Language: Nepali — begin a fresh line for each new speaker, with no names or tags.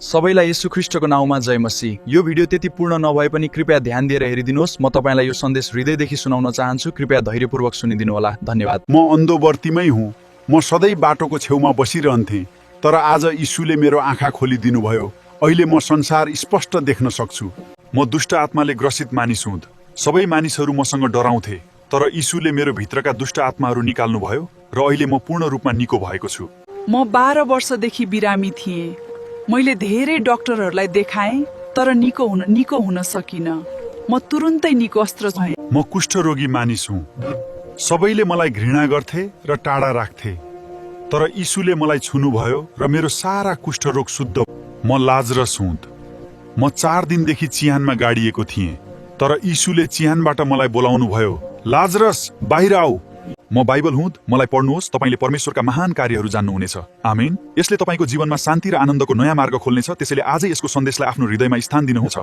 सबैलाई येशू ख्रीष्टको नाउँमा जय मसीह। यो भिडियो त्यति पूर्ण नभए पनि कृपया ध्यान दिएर हेरिदिनुहोस्। म तपाईलाई यो सन्देश हृदयदेखि सुनाउन चाहन्छु। कृपया धैर्यपूर्वक सुनिदिनु होला। धन्यवाद।
म अन्धोवर्तीमै हुँ। म सधैँ बाटोको छेउमा बसिरहन्थेँ, तर आज यीशुले मेरो आँखा खोलिदिनु भयो। अहिले म संसार स्पष्ट देख्न सक्छु। म दुष्ट आत्माले ग्रसित मानिस हुँ। सबै मानिसहरू मसँग डराउँथे, तर यीशुले मेरो भित्रका दुष्ट आत्माहरू निकाल्नु भयो र अहिले म पूर्ण रूपमा निको भएको छु।
म 12 वर्षदेखि बिरामी थिएँ। मैले धेरै डाक्टरहरूलाई देखाएँ, तर निको हुन सकिनँ। म तुरुन्तै निको अस्त्र भएँ।
म कुष्ठरोगी मानिस हुँ। सबैले मलाई घृणा गर्थे र टाढा राख्थे, तर यीशुले मलाई छुनुभयो र मेरो सारा कुष्ठरोग शुद्ध। म लाजरस हुँ। म 4 दिनदेखि चिहानमा गाडिएको थिएँ, तर यीशुले चिहानबाट मलाई बोलाउनु भयो, लाजरस बाहिर आऊ। म बाइबल हुँ। मलाई पढ्नुहोस्। तपाईले परमेश्वरका महान कार्यहरू जान्नुहुनेछ। आमेन। यसले तपाईको जीवनमा शान्ति र आनन्दको नयाँ मार्ग खोल्नेछ। त्यसैले आजै यसको सन्देशलाई आफ्नो हृदयमा स्थान दिनुहोस्।